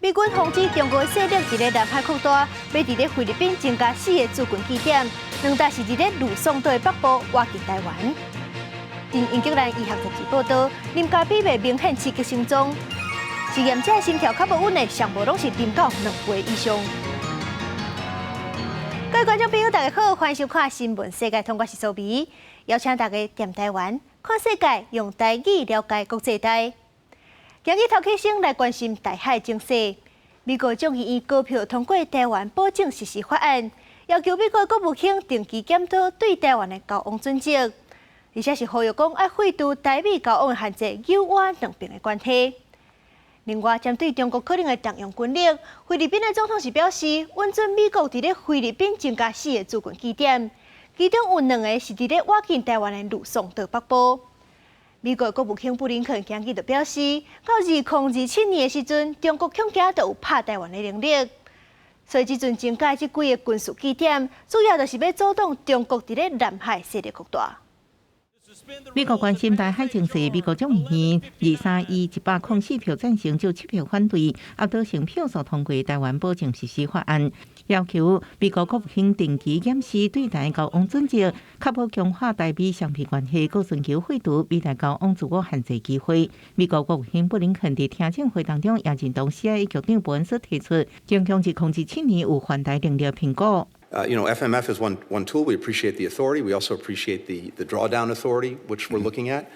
美軍防止中國勢力佇咧南海擴大，欲佇咧菲律賓增加四個駐軍據點，兩搭是佇咧呂宋島的北部，倚近台灣。英格蘭醫學雜誌報導，啉咖啡袂明顯刺激心臟，實驗者心跳較無穩的，上無攏是啉到兩杯以上。各位觀眾朋友，大家好，歡迎收看《新聞世界通》，我是蘇美，邀請大家踮台灣看世界，用台語了解國際大。今日頭起先來關心台海情勢。美國眾議院高票通過台灣保證實施法案，要求美國國務卿定期檢討對台灣的交往準則，而且是呼籲講愛廢除台美交往的限制，友我兩邊的關係。另外，針對中國可能會動用軍力，菲律賓的總統是表示，允准美國佇咧菲律賓增加四個駐軍據點，其中有兩个是佇咧倚近台灣的呂宋島北部。美國國務卿布林肯今日就表示，到2027年的時陣，中國恐驚就有拍台灣的能力，所以這陣增加這幾個軍事據點，主要就是欲阻擋中國佇咧南海勢力擴大。美國關心台海情勢，美國眾議院23以104票贊成，就7票反對，壓倒性票數通過台灣保證實施法案，要求美國國務卿定期檢視對台交往準則，確保強化台美雙邊關係，閣尋求廢除美台交往自我限制機會。美國國務卿布林肯佇聽證會當中也認同 CIA 局長伯恩斯提出，中共2027年有犯台能力評估。 FMF is one tool. We appreciate the authority. We also appreciate the drawdown authority, which we're looking at.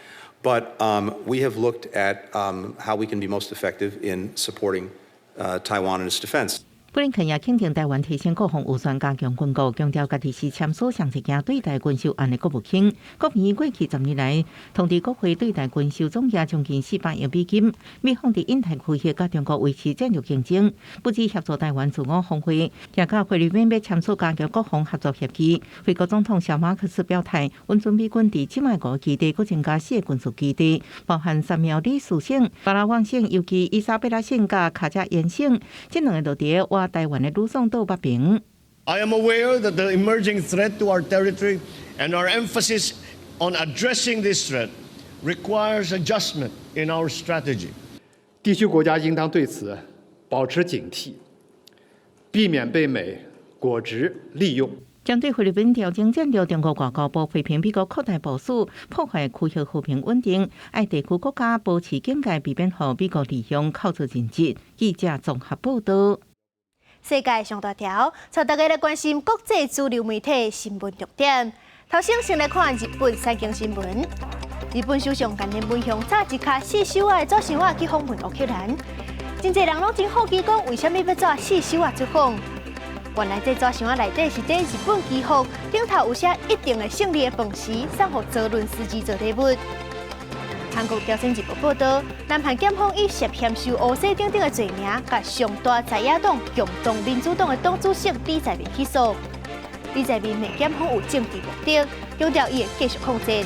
But we have looked at how we can be most effective in supporting Taiwan and its defense. 布林肯也肯定台灣提升國防預算、加強軍購，強調家己是簽署上一件對台軍售案的國務卿。國務院過去10年來，通知國會對台軍售總額將近400億美金。美方佇印太區域佮中國維持戰略競爭，不只協助台灣自我防衛，也佮菲律賓欲簽署加強國防合作協議。菲國總統小馬可斯表態，允准美軍佇這擺五個基地閣增加四個軍事基地，包含三苗里斯省、巴拉望省，尤其伊莎貝拉省佮卡加延省，這兩个就佇倚台灣的呂宋島北邊。 I am aware that the emerging threat to our territory and our emphasis on addressing this threat requires adjustment in our strategy. 地區國家應當對此保持警惕，避免被美果汁利用。針對菲律賓調整戰略，中國外交部批評美國擴大部署，破壞區域和平穩定，愛地區國家保持警戒，避免予美國利用扣做人質。記者綜合報道。世界上大條，帶大家來關心國際主流媒體新聞重點。頭先先來看日本產經新聞。日本首相岸田文雄早一跤四手仔的紙箱仔去訪問烏克蘭，真濟人攏真好奇講，為啥物欲帶四手仔出訪？原來這紙箱仔內底是這日本祈福，頂頭有寫一定會勝利的飯匙，送予澤倫斯基做禮物。韓國朝鮮日報報導，南韓檢方以涉嫌收烏稅等等的罪名，共上大在野黨共同民主黨的黨主席李在明起訴。李在明罵檢方有政治目的，強調伊會繼續抗戰。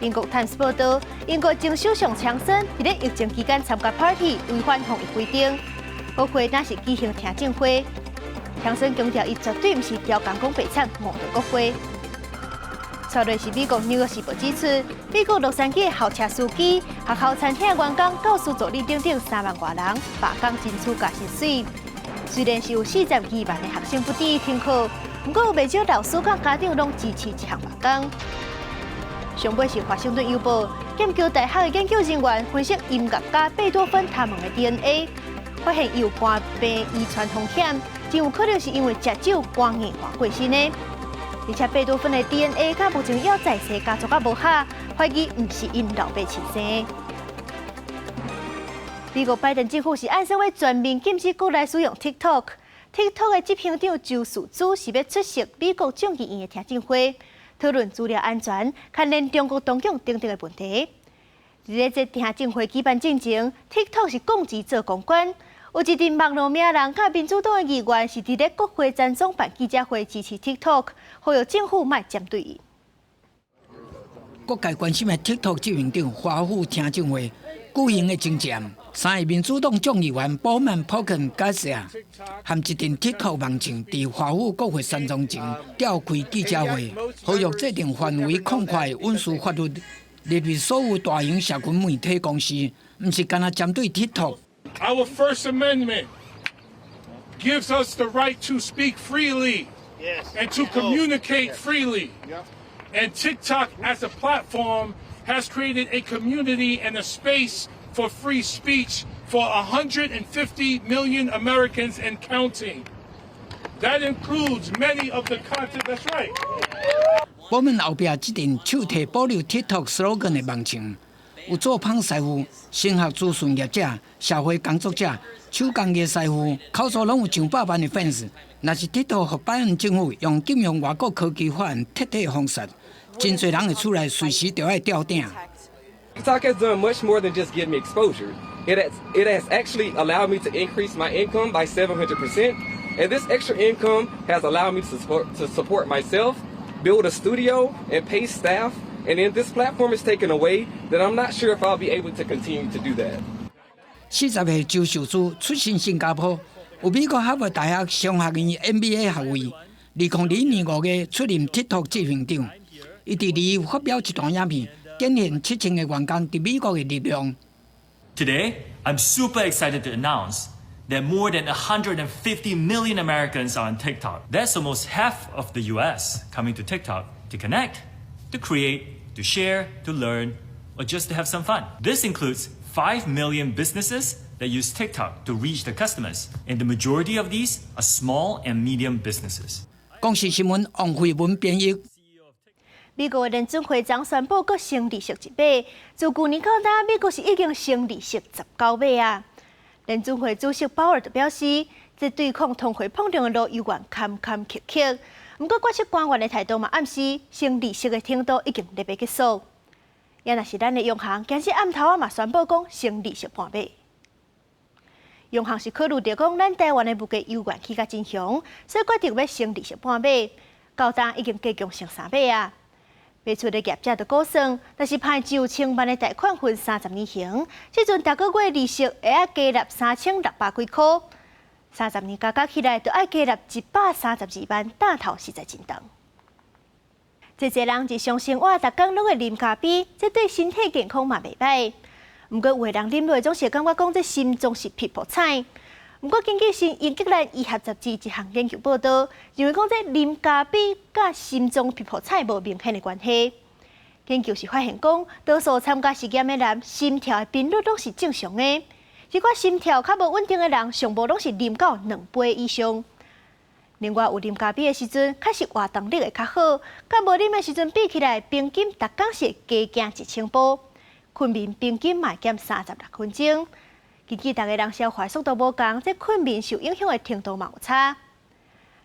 英國《泰晤士報》報導，英國前首相強森佇咧疫情期間參加 party 違反防疫規定，國會若是舉行聽證會，強森強調伊絕對毋是刁工講白賊誤導國會。接落是美國紐約時報指出，美國洛杉磯校車司機、學校餐廳員工、教師助理等等3萬外人罷工爭取加薪水。雖然是有42萬的學生不佇停課，毋過有袂少老師佮家長攏支持這項罷工。上尾是華盛頓郵報，劍橋大學的研究人員分析音樂家貝多芬痰門的 DNA，發現伊有肝病遺傳風險，真有可能是因為食酒肝硬化過身的。而且貝多芬的 DNA 佮目前猶在世家族較無合，懷疑毋是𪜶老爸親生。美國拜登政府是按算欲全面禁止國內使用 TikTok。TikTok 的執行長周受資是欲出席美國眾議院的聽證會，討論資料安全、牽連中國當局等等的問題。佇咧這聽證會舉辦進前，TikTok 是降級做公關。有一陣網路名人佮民主黨的議員是佇咧國會山莊辦記者會支持 TikTok，呼籲政府莫針對伊。各界關心的 TikTok 執行長華府聽證會舉行的前夕，三个民主黨眾議員保曼、普肯、加西亞和一陣 TikTok 網紅佇華府國會山莊前召開記者會，呼籲制定範圍擴闊的隱私法律，列入所有大型社群媒體公司，毋是干焦針對 TikTok。Our First Amendment gives us the right to speak freely and to communicate freely. And TikTok as a platform has created a community and a space for free speech for 150 million Americans and counting. That includes many of the content. That's right. 寶曼後壁這陣手提保留 TikTok slogan 的網牆，有做麭師傅、聲學資訊業者、社會工作者、手工藝師傅，口數攏有上百萬的粉絲。若是 TikTok 予拜登政府用禁用外國科技法案徹底封殺，真濟人會出來隨時就愛吊頂。 TikTok has done much more than just give me exposure. It has actually allowed me to increase my income by 700%. And this extra income has allowed me to support myself, build a studio, and pay staff. And if this platform is taken away, then I'm not sure if I'll be able to continue to do that. 40歲周秀珠出身新加坡，有美國哈佛大學商學院 MBA 學位。2002年5月出任 TikTok 執行長，伊佇二月發表一段影片，展現7000個員工佇美國的力量。 Today, I'm super excited to announce that more than 150 million Americans are on TikTok. That's almost half of the US coming to TikTok to connect, to create, to share, to learn, or just to have some fun. This includes 5 million businesses that use TikTok to reach their customers, and the majority of these are small and medium businesses. 公視新聞王慧文編譯。美國聯準會昨宣布閣升利息一碼，自舊年到今，美國是已經升利息19碼啊。聯準會主席鮑爾就表示，這對抗通貨膨脹的路猶原坎坎曲曲。毋過，決策官員的態度嘛暗示，升利息的程度已經咧欲結束。也若是咱的央行，今日暗頭仔嘛宣布講升利息半碼。央行是考慮著講，咱台灣的物價猶原起甲真兇，所以決定欲升利息半碼。到今已經加共升3碼啊！賣厝的業者就估算，若是派上千萬的貸款分30年還，這陣逐個月利息會愛加納3600幾箍，30年加加起來，就愛加納132萬，擔頭實在真重。濟濟人日常生活，逐工攏會啉咖啡，這對身體健康嘛袂䆀。毋過有的人啉落總是會感覺講這心臟是噗噗顫。毋過根據新英格蘭醫學雜誌一項研究報導，認為講這啉咖啡佮心臟噗噗顫無明顯的關係。研究是發現講，多數參加實驗的人心跳的頻率攏是正常的，這寡心跳較無穩定的人，上無攏是啉到2杯以上。另外，有啉咖啡的時陣，確實活動力會較好，佮無啉的時陣比起來，平均逐工是會加行1000步，睏眠平均嘛會減36分鐘。根據逐个人消化速度無仝，這睏眠受影響的程度嘛有差。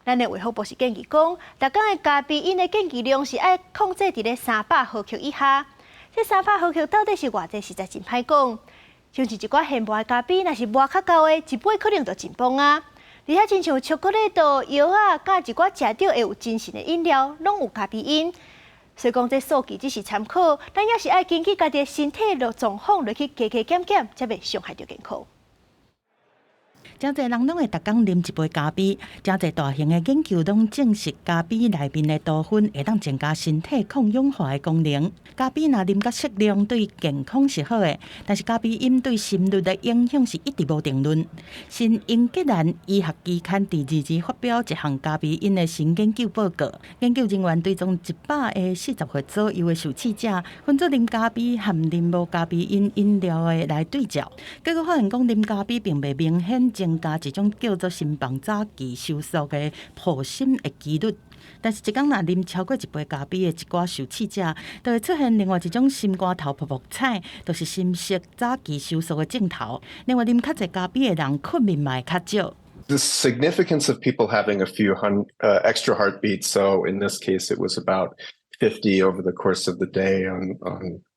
咱的衛福部是建議講，逐工的咖啡因的建議量是愛控制佇咧300毫克以下。這三百毫克到底是偌濟，實在真歹講。像是一寡現磨的咖啡，若是磨較厚的，一杯可能就真磅啊。而且親像巧克力豆、藥仔，佮一寡食著會有精神的飲料，攏有咖啡因。所以講這數據只是參考，咱也是愛根據家己的身體的狀況來去加加減減，才袂傷害著健康。誠濟人攏會逐工啉一杯咖啡，誠濟大型的研究攏證實咖啡內面的多酚會當增加身體抗氧化的功能。咖啡若啉較適量，對健康是好的，但是咖啡因對心率的影響是一直無定論。新英格蘭醫學期刊佇2日發表一項咖啡因的新研究報告，研究人員追蹤140歲左右的受試者，分做啉咖啡和啉無咖啡因飲料的來對照，結果發現講啉咖啡並袂明顯增加一種叫做心房早期收縮的破心的幾率，但是一工若啉超過一杯咖啡的一寡受試者，就會出現另外一種心肝頭噗噗顫，就是心室早期收縮的症頭。另外，啉較濟咖啡的人，睏眠嘛會較少。 The significance of people having a few extra heartbeats, so in this case, it was about 50 over the course of the day on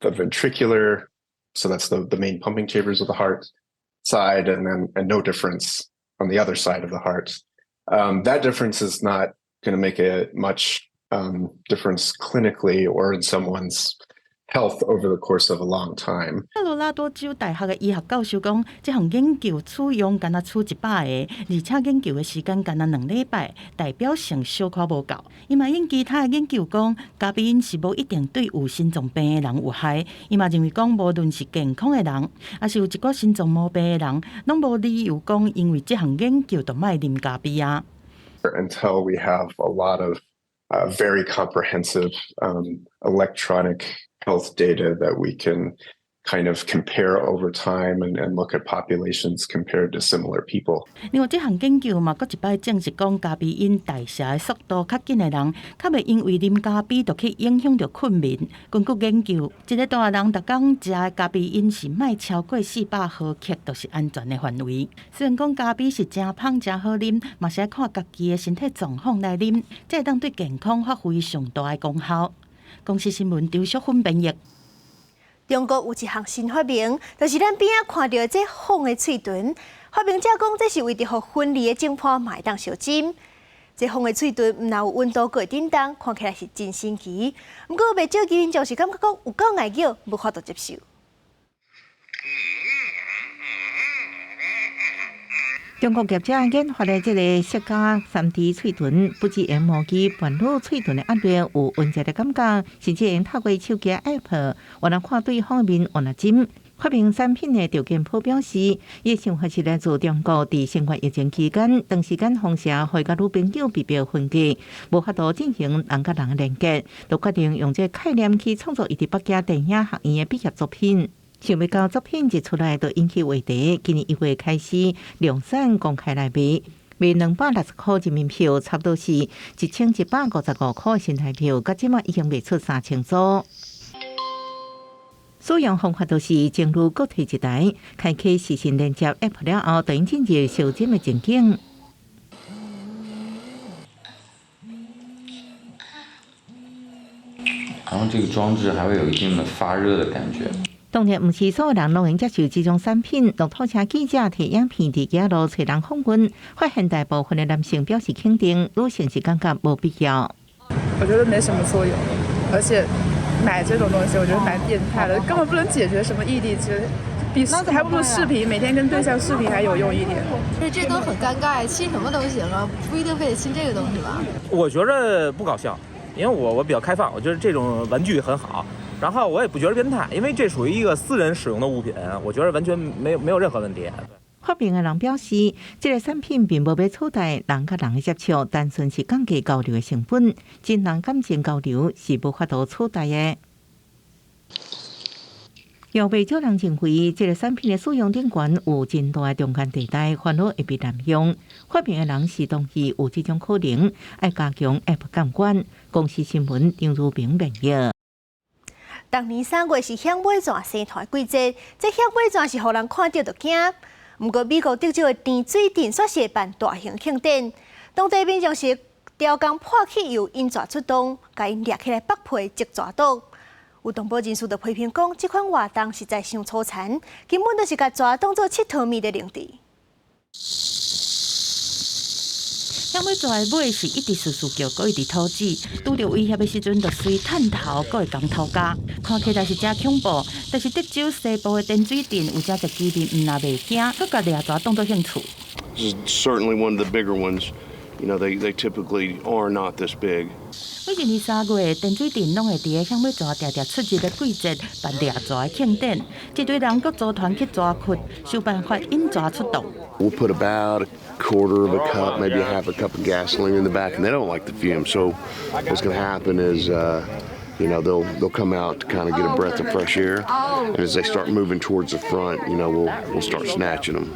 the ventricular, so that's the main pumping chambers of the heart side, and then and no difference on the other side of the heart. That difference is not going to make a much difference clinically or in someone's Health over the course of a long time. 科羅拉多州大學的醫學教授講，這項研究取樣干焦取100個，而且研究的時間干焦2禮拜，代表性小可無夠。伊嘛引其他的研究講，咖啡因是無一定對有心臟病的人有害。伊嘛認為講，無論是健康的人，抑是有一寡心臟毛病的人，攏無理由講因為這項研究就莫啉咖啡啊。 Until we have a lot of very comprehensive electronic health data that we can kind of compare over time and look at populations compared to similar people. 另外，這項研究嘛，閣一擺證實講，咖啡因代謝的速度較緊的人，較袂因為啉咖啡就去影響著睏眠。根據研究，一個大人逐工食的咖啡因是莫超過400毫克，就是安全的範圍。雖然講咖啡是誠芳誠好啉，嘛是愛看家己的身體狀況來啉，這會當對健康發揮上大的功效。公視新聞張淑芬編譯。中國有一項新發明，就是咱邊仔看著這風的喙脣。發明者講，這是為著予分離的整伴嘛會當相斟。這風的喙脣毋但有溫度，閣會振動，看起來是真神奇。毋過，袂少民眾是感覺講有夠礙叫，無法度接受。中國業者研發的這个釋迦3D 喙脣，不只用毛機伴侶喙脣的壓力有溫熱的感覺，甚至會透過手機 App，予人看對方的面按怎斟。發明產品的趙建波表示，伊的想法是來自中國佇新冠疫情期間，長時間封城，予佮女朋友被迫分隔，無法度進行人佮人的連結，就決定用這个概念去創作伊佇北京電影學院的畢業作品。想欲到作品一出來就引起話題。今年1月開始量產公開來賣，賣260塊人民幣，差不多是1155塊新台幣。到這馬已經賣出3000組。使用方法就是情侶各提一台，開啟視訊連接 App 了後，就進入相斟的情景。然後這個裝置還會有一定的發熱的感覺。當然，毋是所有人攏會接受這種產品。駱駝車記者提影片佇街路揣人訪問，發現大部分的男性表示肯定，女性是感覺無必要。我覺得沒什麼作用，而且買這種東西，我覺得蠻變態的，根本不能解決什麼異地之，比還不如視頻，每天跟對象視頻還有用一點。這都很尷尬，親什麼都行啊，不一定非得親這個東西吧？我覺得不搞笑，因為我比較開放，我覺得這種玩具很好。然後我也不覺得變態，因為這屬於一個私人使用的物品，我覺得完全沒有任何問題。發明的人表示，這个產品並無欲取代人佮人的接觸，單純是降低交流的成本。真人感情交流是無法度取代的。有袂少人認為，這个產品的使用頂懸有真大的中間地帶，煩惱會被濫用。發明的人是同意有這種可能，愛加強 App 監管。公視新聞張如平編譯。逐年3月是響尾蛇生湠季節，這響尾蛇是予人看著就驚。毋過美國德州的甜水鎮煞是會辦大型慶典，當地民眾是調工破汽油引蛇出洞，共𪜶掠起來剝皮積蛇毒。有動保人士就批評講，這款活動實在傷粗殘，根本就是共蛇當做𨑨迌物咧用佇。響尾蛇的尾是一直嘶嘶叫，閣一直吐舌，拄著威脅的時陣，就隨探頭，閣會共偷咬，看起來是誠恐怖。但是德州西部的甜水鎮有誠濟居民毋但袂驚，閣共掠蛇當做興趣。 This is certainly one of the bigger ones. They typically are not this big. 每一年3月，甜水鎮攏會佇个響尾蛇定定出入的季節辦掠蛇的慶典，一堆人閣組團去蛇窟，想辦法引蛇出洞。 We'll put about a quarter of a cup, maybe a half a cup of gasoline in the back, and they don't like the fumes. So what's going to happen is, they'll come out to kind of get a breath of fresh air, and as they start moving towards the front, we'll start snatching them.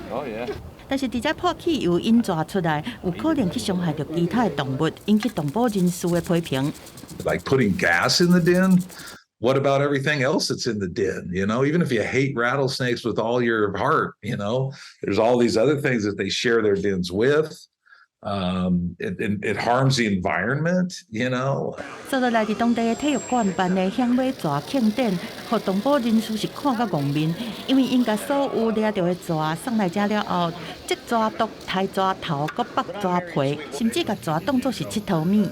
但是，佇遮潑汽油引蛇出來，有可能去傷害著其他的動物，引起動保人士的批評。 Like putting gas in the den? What about everything else that's in the den? Even if you hate rattlesnakes with all your heart, there's all these other things that they share their dens with. It harms the environment. 接落來佇當地的體育館辦的響尾蛇慶典，予動保人士是看甲戇面，因為𪜶共所有掠著的蛇送來遮了後，積蛇毒、刣蛇頭、閣剝蛇皮，甚至共蛇當做是𨑨迌物。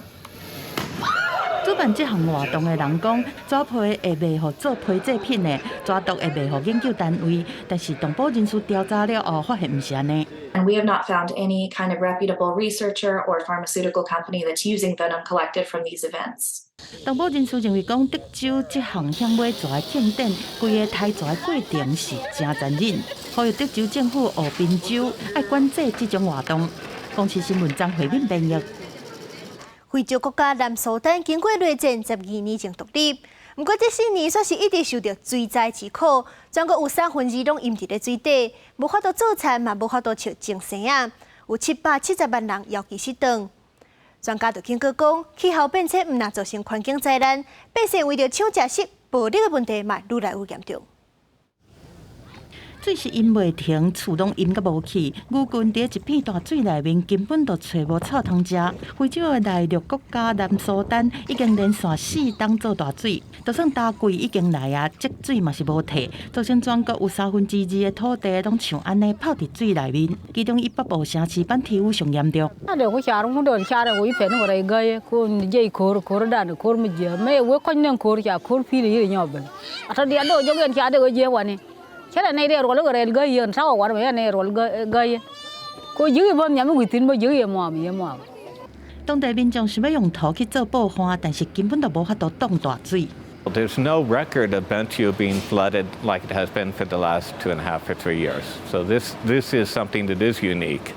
主辦這項活動的人講，紙皮會賣予做皮製品的，紙毒會賣予研究單位。但是動保人士調查了後，發現毋是按呢。 And we have not found any kind of reputable researcher or pharmaceutical company that's using venom collected from these events. 動保人士認為講，德州這項響尾蛇的慶典，規个刣蛇的過程是誠殘忍，呼籲德州政府和賓州愛管制這種活動。公視新聞張惠敏編譯。非洲國家南蘇丹經過內戰12年前獨立，毋過這4年煞是一直受著水災之苦，全國有三分二攏淹佇咧水底，無法度做田嘛，無法度種生仔，有770萬人枵飢失頓。專家就警告講，氣候變遷毋但造成環境災難，百姓為著搶食食暴力的問題嘛，愈來愈嚴重。水是淹袂停，厝攏淹甲無去。牛群佇一片大水內面，根本就揣無草通食。非洲的內陸國家南蘇丹已經連續4冬做大水，就算冬季已經來啊，積水嘛是無退，造成全國有三分之二的土地攏像按呢泡佇水內面。其中以北部城市班提烏上嚴重。當地民眾想欲用土去做布岸，但是根本就無法度擋大水。 There's no record of Bentiu being flooded like it has been for the last 2.5 or 3 years. So this is something that is unique.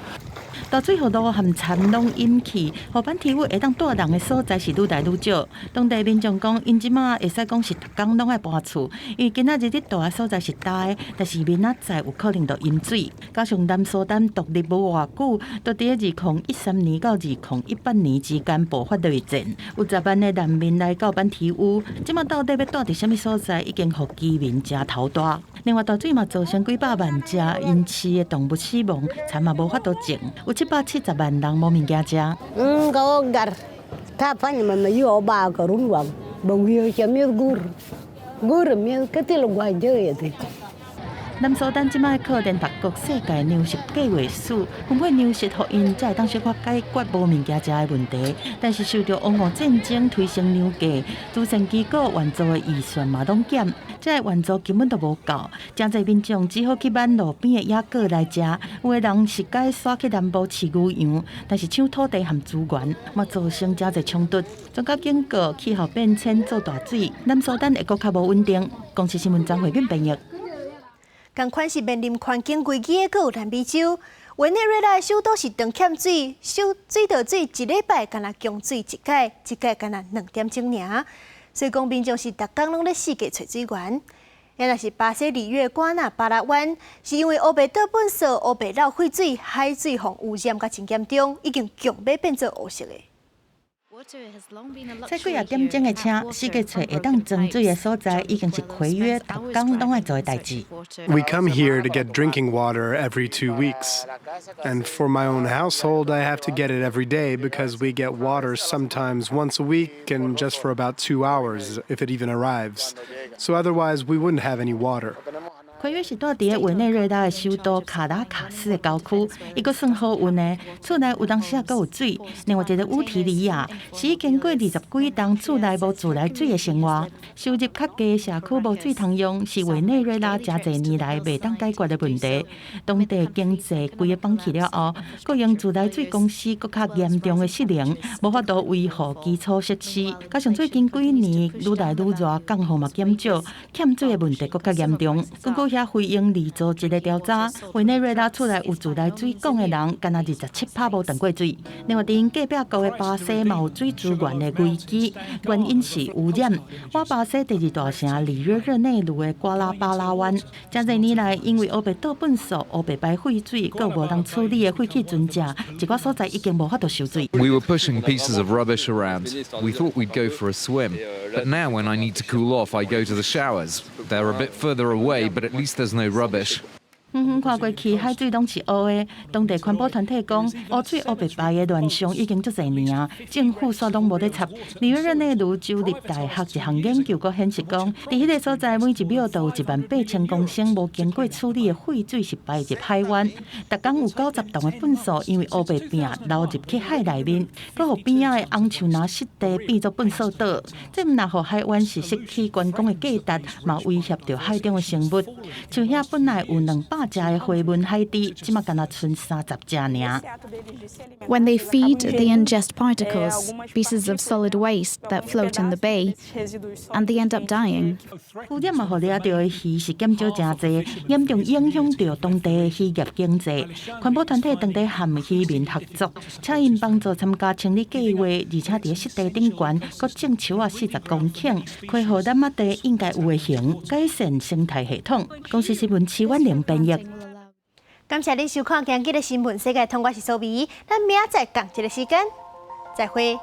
大水予路和田攏淹去，予班提烏會當蹛人的所在是愈來愈少。當地民眾講，𪜶這馬會使講是逐工攏愛搬厝，因為今仔日你蹛的所在是乾的，但是明仔載有可能就淹水。加上南蘇丹獨立無偌久，就佇2013年到2018年之間爆發內戰，有10萬的難民來到班提烏，這馬到底欲蹛佇啥物所在，已經予居民誠頭大。另外，大水嘛造成幾百萬隻𪜶飼的動物死亡，田嘛無法度種，有770萬人無物件食。嗯，個gar，他反正嘛有把個รุ王，無有啥物古，古咪個啲龍關就也對。南蘇丹這擺靠聯合國世界糧食計劃署分配糧食，予𪜶才會當小可解決無物件食的問題。但是受著烏俄戰爭推升糧價，慈善機構援助的預算嘛攏減，這个援助根本就無夠，誠濟民眾只好去挽路邊的野果來食。有的人是改徙去南部飼牛羊，但是搶土地和資源，嘛造成誠濟衝突。專家警告，氣候變遷做大水，南蘇丹會閣較無穩定。公視新聞張惠敏編譯。仝款是面臨環境危機的，閣有南美洲，委內瑞拉的首都是長欠水，水水道水一禮拜干焦供水一擺，一擺干焦2點鐘爾。所以講民眾是逐工攏咧四界揣水源。若是巴西里約瓜納巴拉灣，是因為烏白倒糞埽、烏白橁廢水、海水予污染甲真嚴重，已經強欲變做烏色的。坐幾仔點鐘的車，四界揣會當裝水的所在，已經是契約逐工攏愛做的代誌。 We come here to get drinking water every 2 weeks. And for my own household, I have to get it every day because we get water sometimes once a week and just for about 2 hours, if it even arrives. So otherwise, we wouldn't have any water. 契約是蹛佇委內瑞拉的首都卡拉卡斯的郊區，伊閣算好運的，厝內有當時也閣有水。另外一個烏提里亞是已經過20幾冬厝內無自來水的生活，收入較低的社區無水通用，是委內瑞拉誠濟年來袂當解決的問題。當地經濟規個崩去了後，閣用自來水公司閣較嚴重的失靈，無法度維護基礎設施。加上最近幾年愈來愈熱，降雨嘛減少，欠水的問題閣較嚴重。根據遐非營利組織的調查，委內瑞拉厝內有自來水管的人，干焦27趴無斷過水。另外，佇𪜶隔壁國的巴西嘛有水資源的危機，原因是污染。倚巴西第二大城里約熱內盧的瓜拉巴拉灣，誠濟年來因為烏白倒糞埽、烏白排廢水，閣無人處理的廢棄船隻，一寡所在已經無法度收水。 We were pushing pieces of rubbish around. We thought we'd go for a swim. But now when I need to cool off, I go to the showers. They're a bit further away, but at least there's no rubbish. 遠遠看過去，海水攏是烏的。當地環保團體講，污水烏白排的亂象已經足濟年啊，政府煞攏無咧插。紐約熱內盧州立大學一項研究閣顯示講，佇彼个所在每一秒都有18,000公升無經過處理的廢水是排入海灣。逐工有90噸的糞埽因為烏白便流入去海內面，閣予邊仔的紅樹林濕地變做糞埽島。這毋但予海灣是失去觀光的價值，嘛威脅著海中的生物。像遐本來有200隻的花紋海豬，這馬干焦賰30隻爾。 When they feed, they ingest particles, pieces of solid waste that float in the bay, and they end up dying. 污染嘛，予掠著的魚是減少誠濟，嚴重影響著當地的漁業經濟。環保團體當地和漁民合作，請𪜶幫助參加清理計劃，而且佇濕地頂懸閣種樹仔40公頃，恢復南馬地應該有的形，改善生態系統。公視新聞徐婉玲編譯。感謝您收看今日的新聞世界通，我是蘇美，咱明仔載仝一个時間，再會。